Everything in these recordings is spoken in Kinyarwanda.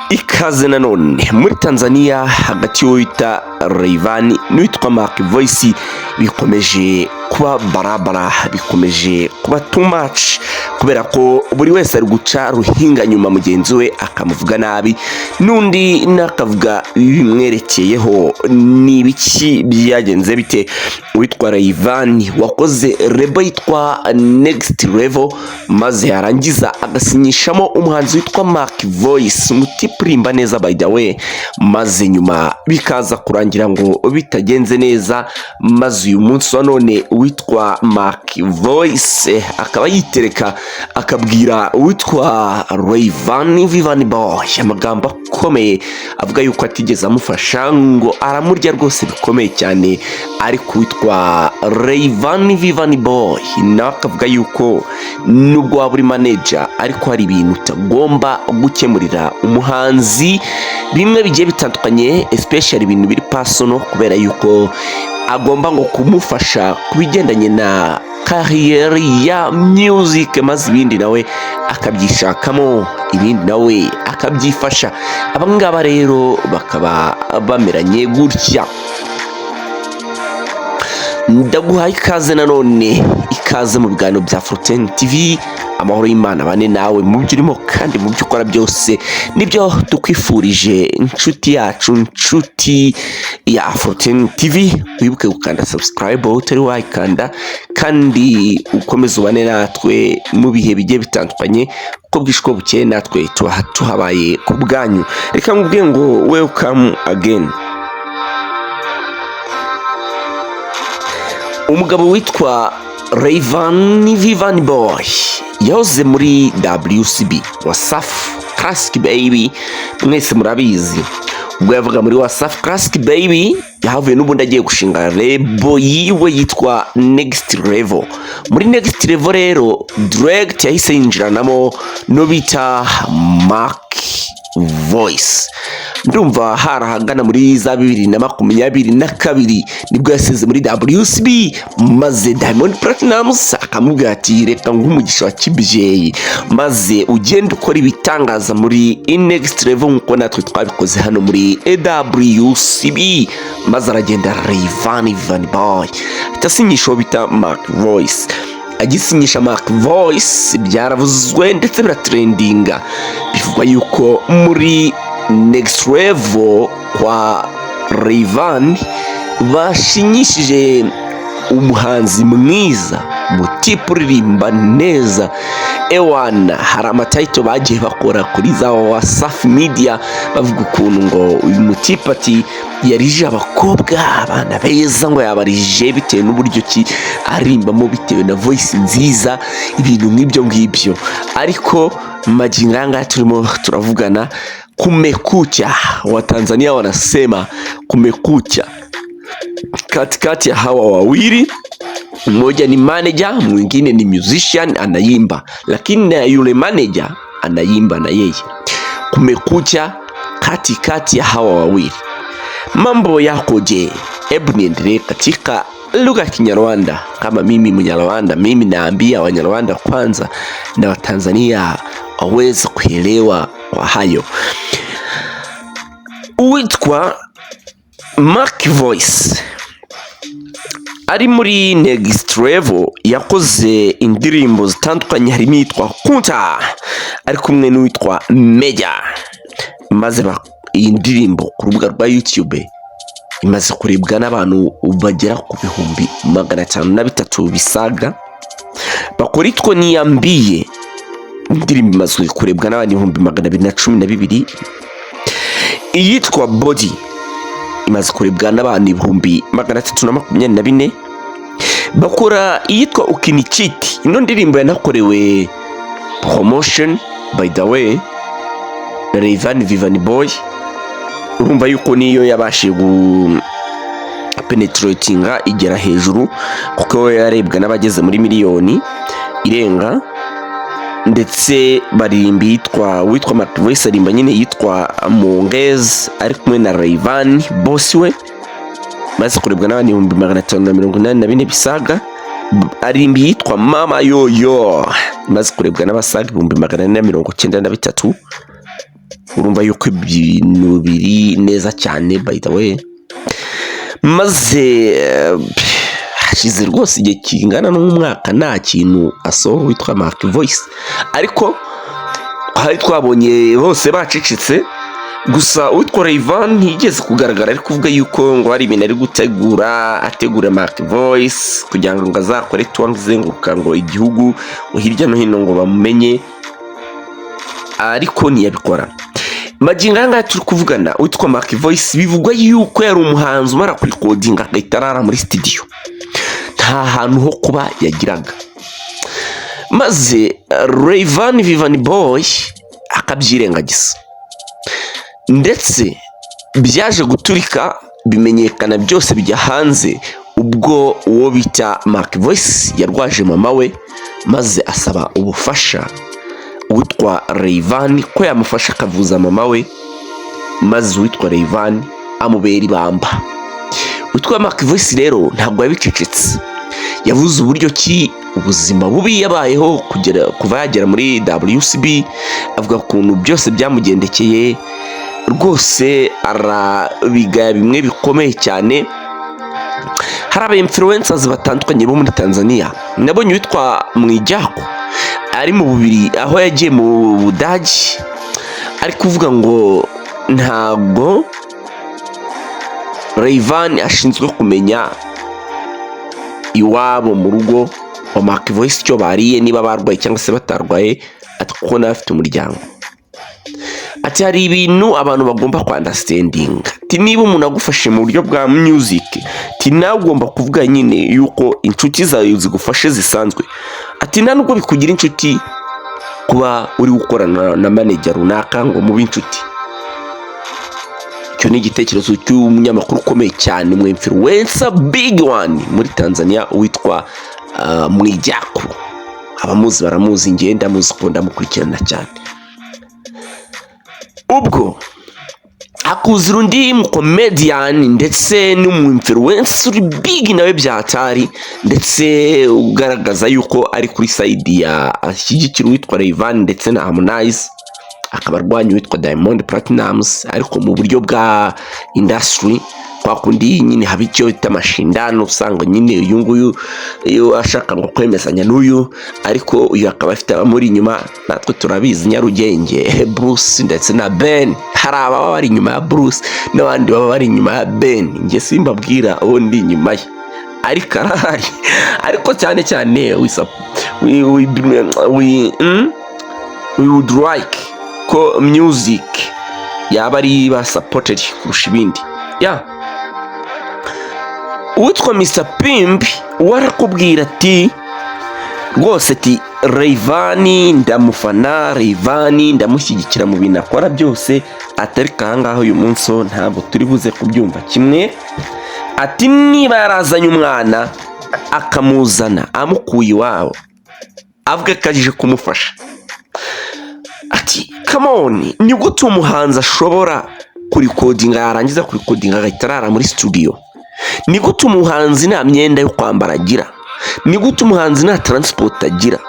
Ikaze nanone muri Tanzania hagati y'uwo bita Rayvanny n'uwitwa Mac Voice bikomeje kuba barabara, bikomeje kuba too much, kubera ko buri wese ari guca ruhinga nyuma mugenzi we akamuvuga nabi, n'undi nakavuga bimwerekeyeho. Ni ibiki byagenze bite? Uwitwa Rayvanny wakoze label yitwa Next Level, maze yarangiza agasinyishamo umuhanzi witwa Mac Voice, umutipe uririmba neza by the way, maze nyuma bikaza kurangira ngo bitagenze neza, maze uyu munsi wa none uwitwa Mac Voice akaba yitereka akabwira uwitwa Rayvanny Vanny Boy amagambo akomeye, avuga yuko atigeze amufasha, ngo aramurya rwose bikomeye cyane. Ariko uwitwa Rayvanny Vanny Boy nawe akavuga yuko nubwo waba uri manager, ariko hari ibintu utagomba gukemurira umuhanzi bimwe bigiye bitandukanye, especially ibintu biri personal, kubera yuko agomba ngo kumufasha ku bigendanye na career ya music, maze ibindi nawe akabyishakamo, ibindi nawe akabyifasha. Aba ngaba rero bakaba bameranye gutya. Ndaguhaye ikaze nanone, ikaze mu biganiro bya Fortune TV. Amahoro y'Imana bane nawe mu byo urimo kandi mu byo ukora byose, nibyo tukwifurije, inshuti yacu, inshuti ya Fortune TV. Wibuke gukanda subscribe aho utari wayikanda, kandi ukomeze ubane natwe mu bihe bigiye bitandukanye, uko bwije uko bukeye natwe tuba tuhabaye ku bwanyu. Reka nkubwiye ngo welcome again. Umugabo witwa Rayvanny Vanny Boy yahoze muri WCB, Wasafi Classic Baby, mwese murabizi. Ubwo yavuga muri Wasafi Classic Baby, yahavuye n'ubundi agiye gushinga label yiwe yitwa Next Level. Muri Next Level rero direct yahise yinjiranamo no bita Mac Voice. Ndumva hari ahagana muri za 2022 nibwo yasize muri WCB, maze Diamond Platnumz akamubwira ati: "Reka nguhe umugisha wa kibyeyi, maze ugende ukora ibitangaza muri Next Level nk'uko natwe twabikoze hano muri WCB." Maze aragenda Rayvanny Vanny Boy ahita asinyisha uwo bita Mac Voice. Agisinyisha Mac Voice byaravuzwe ndetse biratrendinga, bivugwa yuko muri Next Level kwa Rayvanny bashinyishije umuhanzi mwiza, mutipe uririmba neza. Ewana, hari amatitle bagiye bakora kuri za Wasafi Media bavuga ukuntu ngo uyu mutipe ati yarije abakobwa, abana beza, ngo yabarije bitewe n'uburyo ki arimbamo, bitewe na voice nziza, ibintu nk'ibyo ngibyo. Ariko magingo aya ngaya turimo turavugana, kumekucha, Watanzania wanasema kumekucha katikati ya hawa wawili. Mmoja ni manager, mwingine ni musician anaimba, lakini na yule manager anaimba na yeye. Kumekucha katikati ya hawa wawili, mambo yakoje? Hebu niendelee katika lugha ya Kinyarwanda. Kama mimi Mnyarwanda, mimi naambia Wanyarwanda kwanza na Watanzania waweze kuelewa kwa hayo. Uwitwa Mac Voice ari muri Next Level yakoze indirimbo zitandukanye, harimo iyitwa Kunta ari kumwe n'uwitwa Meja, maze iyi ndirimbo ku rubuga rwa YouTube imaze kurebwa n'abantu bagera ku 503,000 bisaga. Bakora itwo Niyambiye, indirimbo imaze kurebwa n'abantu 212,000. Iyitwa Body imaze kurebwa n'abantu 324,000. Bakora iyitwa Ukinichiti, ino ndirimbo yanakorewe promotion by the way na Rayvanny Vanny Boy. Urumva yuko niyo yabashije gu penetratinga igera hejuru, kuko yarebwa n'abageze muri miliyoni irenga. Ndetse baririmba yitwa witwa Mac Voice arimba nyine yitwa Mongez ari kumwe na Rayvanny boss we, maze kurebwa n'abandi 584,000 bisaga. Arimba yitwa Mama Yoyo, maze kurebwa n'abasaga 493,000. Urumva yuko ibintu biri neza cyane, by the way. Maze hashize rwose igihe kingana n'umwaka nta kintu asohora witwa Mark Voice, ariko hari twabonye bose bacecetse. Gusa uwitwa Rayvan ntiyigeze kugaragara ari kuvuga yuko ngo hari ibintu ari gutegura, ategura Mark Voice kugira ngo azakore tour izenguruka ngo igihugu, ngo hirya no hino ngo bamumenye, ariko ntiyabikora. Magingo aya ngaya turi kuvugana, uwitwa Mark Voice bivugwa yuko yari umuhanzi umara kurikodinga agahita arara muri studio, nta hantu ho kuba yagiraga. Maze Rayvan Vivan Boy akabyirengagiza, ndetse byaje guturika bimenyekana byose bijya hanze ubwo uwo bita Mark Voice yarwaje mama we, maze asaba ubufasha uwitwa Rayvan ko yamufasha akavuza mama we, maze uwitwa Rayvan amubera ibamba. Uwitwa Mark Voice rero ntabwo yabicecetse, yavuze uburyo ki ubuzima bubi yabayeho kugera kuva yagera muri WCB, avuga ukuntu byose byamugendekeye, rwose arabigaya bimwe bikomeye cyane. Hari aba influencers batandukanye bo muri Tanzania. Nabonye uwitwa Mwijako ari mu bubiri aho yagiye mu Budage, ari kuvuga ngo ntabwo Rayvan ashinzwe kumenya iwabo mu rugo wa Mark Voice icyo bariye, niba barwaye cyangwa se batarwaye, ati kuko nawe afite umuryango. Ati hari ibintu abantu bagomba kwunderstandinga, ati niba umuntu agufashe mu buryo bwa music, ati nawe ugomba kuvuga nyine yuko inshuti zawe zigufashe zisanzwe. Ati nta nubwo bikugira inshuti kuba uri gukorana na manager runaka ngo mube inshuti. Icyo ni igitekerezo cy'umunyamakuru ukomeye cyane, umu influencer big one muri Tanzania witwa Mwijaku. Abamuzi baramuzi, ngenda muzi ko ndamukurikirana cyane. Ubwo hakuzira undi mukomediyani ndetse n'umu influencer uri big nawe byatari, ndetse ugaragaza yuko ari kuri side ya ashyigikira uwitwa Rayvanny ndetse na Harmonize, akaba arwanya uwitwa Diamond Platnumz, ariko mu buryo bwa industry, kwa kundi nyine haba icyo bita amashindano, usanga nyine uyu nguyu iyo ashaka ngo kwemezanya n'uyu, ariko uyu akaba afite abamuri inyuma. Natwe turabizi, Nyarugenge Bruce ndetse na Ben, hari ababa bari inyuma ya Bruce n'abandi baba bari inyuma ya Ben. Njye simbabwira uwo ndi inyuma ye, ariko arahari. Ariko cyane cyane we would like ko music yaba ari ba supported kurusha ibindi. Ya uwitwa Mr Pimbi warakubwira ati rwose, ati Rayvanny ndamufana, Rayvanny ndamushyigikira mu bintu akora byose, atari ahangaha uyu munsi ho ntabwo turi buze kubyumva kimwe. Ati niba yarazanye umwana, akamuzana amukuye iwabo, avuga ko aje kumufasha, ati come on, ni gute umuhanzi ashobora kurikodinga, yarangiza kurikodinga agahita arara muri studio? Ni gute umuhanzi nta myenda yo kwambara agira? Ni gute umuhanzi nta transport agira?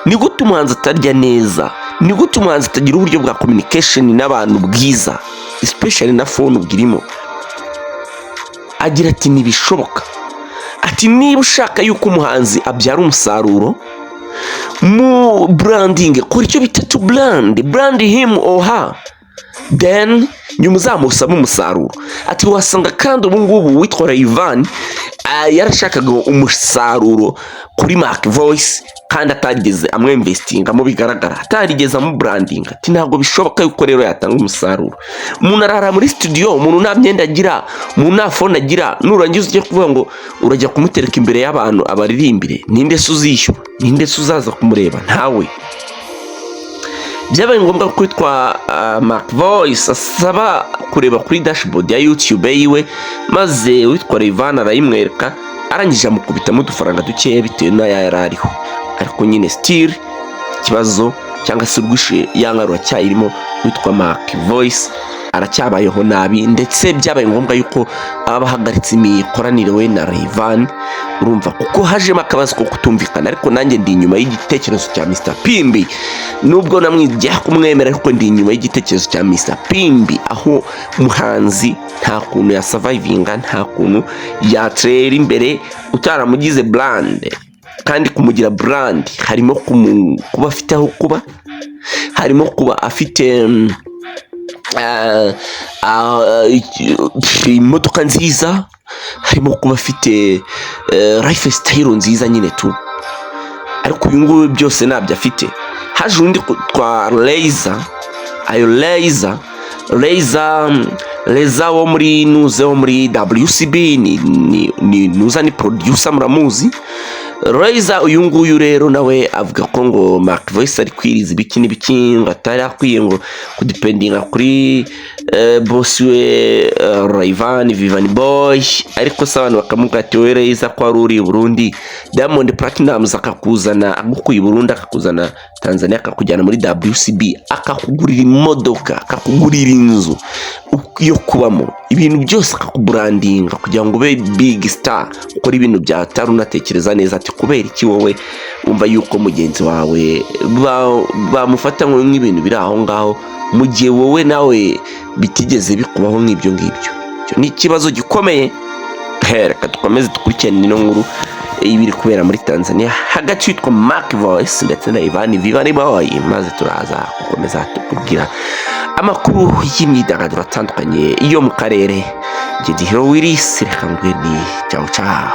Ni gute umuhanzi atarya neza? Ni gute umuhanzi atagira uburyo bwa communication n'abantu bwiza, especially na phone ubwirimo? Agira ati ntibishoboka. Ati niba ushaka yuko umuhanzi abyara umusaruro mu branding, kora icyo bita to brand him or her, then nyuma uzamusaba umusaruro. Ati wasanga kandi ubu ngubu witwa Rayvanny yarashakaga umusaruro kuri Mark Voice kandi atarigeze amwinvestingamo, bigaragara atarigeze amubrandinga. Ati ntabwo bishoboka yuko rero yatanga umusaruro. Umuntu arara muri studio, umuntu nta myenda agira, umuntu nta phone agira, nurangiza ujye kuvuga ngo urajya kumutereka imbere y'abantu abaririmbire? Ninde se uzishyura? Ninde se uzaza kumureba? Ntawe. Byabaye ngombwa ko witwa Mark Voice asaba kureba kuri dashboard ya YouTube yiwe, maze witwa Rayvanny arayimwereka, arangije amukubitamo udufaranga dukeya bitewe n'ayo yari ariho, ariko nyine still ikibazo cyangwa se urwishe ya nka ruracyayirimo. Witwa Mark Voice aracyabayeho nabi, ndetse byabaye ngombwa yuko aba ahagaritse imikoranire we na Rayvanny, urumva, kuko hajemo akabazo ko kutumvikana. Ariko nanjye ndi inyuma y'igitekerezo cya Mr Pimbi, nubwo namwijya kumwemera, ariko ndi inyuma y'igitekerezo cya Mr Pimbi, aho umuhanzi nta kuntu yasurvivinga, nta kuntu yatera imbere utaramugize brand. Kandi kumugira brand harimo kuba afite aho kuba, harimo kuba afite imodoka nziza, harimo kuba afite lifestyle nziza nyine tu. Ariko uyu nguyu byose ntabyo afite. Haje undi twa Reiza, ayo Reiza wo muri nuze, wo muri WCB, ni nuza, ni producer, muramuzi Reiza. Uyu nguyu rero nawe avuga ko ngo Mark Voice ari kwiriza ibiki n'ibiki, ngo atari akwiye ngo kudependinga kuri boss we Rayvanny Vivani Boy. Ariko se abantu bakamubwira ati: "Wowe Reiza, ko wari uri i Burundi, Diamond Platnumz akakuzana agukuye i Burundi, akakuzana Tanzania, akakujyana muri WCB, akakugurira imodoka, akakugurira inzu yo kubamo, ibintu byose, akakubrandinga kugira ngo ube big star, ukore ibintu byatari unatekereza neza," ati: "Kubera iki wowe wumva yuko mugenzi wawe bamufata nk'ibintu biri aho ngaho, mu gihe wowe nawe bitigeze bikubaho nk'ibyo ngibyo?" Icyo ni ikibazo gikomeye. Reka dukomeze dukurikirane ino nkuru ibiri kubera muri Tanzania hagati yitwa Mark Voice ndetse na Ivan Vivani Boy, maze turaza gukomeza tukubwira amakuru y'imyidagaduro atandukanye yo mu karere. Njye Hero Willis, reka ngwe ni ciao ciao.